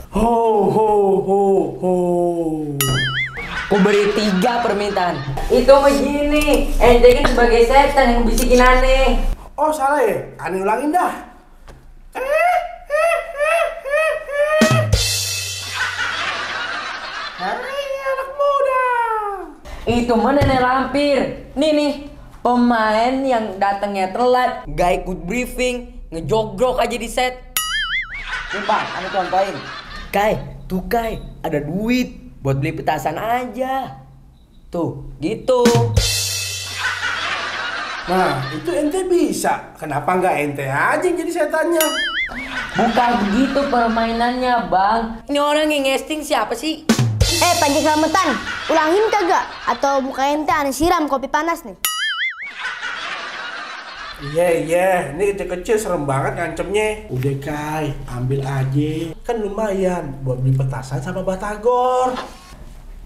Ho ho ho ho. Ku beri 3 permintaan. Itu begini, ente kan sebagai setan yang bisikin aneh. Oh salah ya? Aneh ulangin dah. Hai anak muda. Itu mah nenek lampir. Nih, pemain yang datangnya telat, gak ikut briefing, ngejogrok aja di set. Nih bang, ane contohin. Kai, ada duit buat beli petasan aja. Tuh, gitu. Nah, itu ente bisa. Kenapa nggak ente aja yang jadi setannya? Bukan begitu permainannya bang. Ini orang yang ngesting siapa sih? Panji Slametan, ulangin kagak? Atau muka ente aneh siram kopi panas nih? Iya, ini kecil-kecil serem banget ngancemnya. Udah Kai, ambil aja. Kan lumayan buat beli petasan sama batagor.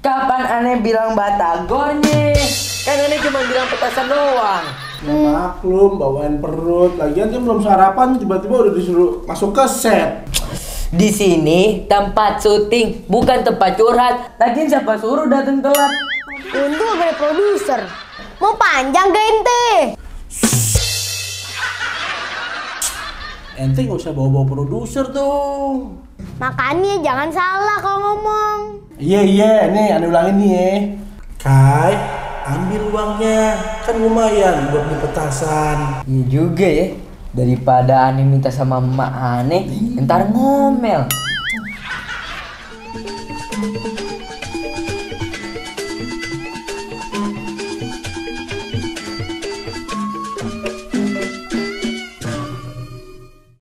Kapan aneh bilang batagornya? Kan aneh cuma bilang petasan doang. Ya maklum, bawaan perut. Lagian kan belum sarapan, tiba-tiba udah disuruh masuk ke set. Di sini tempat syuting, bukan tempat curhat. Lagian siapa suruh datang telat? Untung gak ada produser. Mau panjang gak ente? Ente nggak usah bawa-bawa produser dong. Makanya jangan salah kalau ngomong. Iya, nih aneh ulangin nih ya. Kai, ambil uangnya. Kan lumayan buat beli petasan. Iya juga ya. Daripada aneh minta sama emak aneh, ntar ngomel.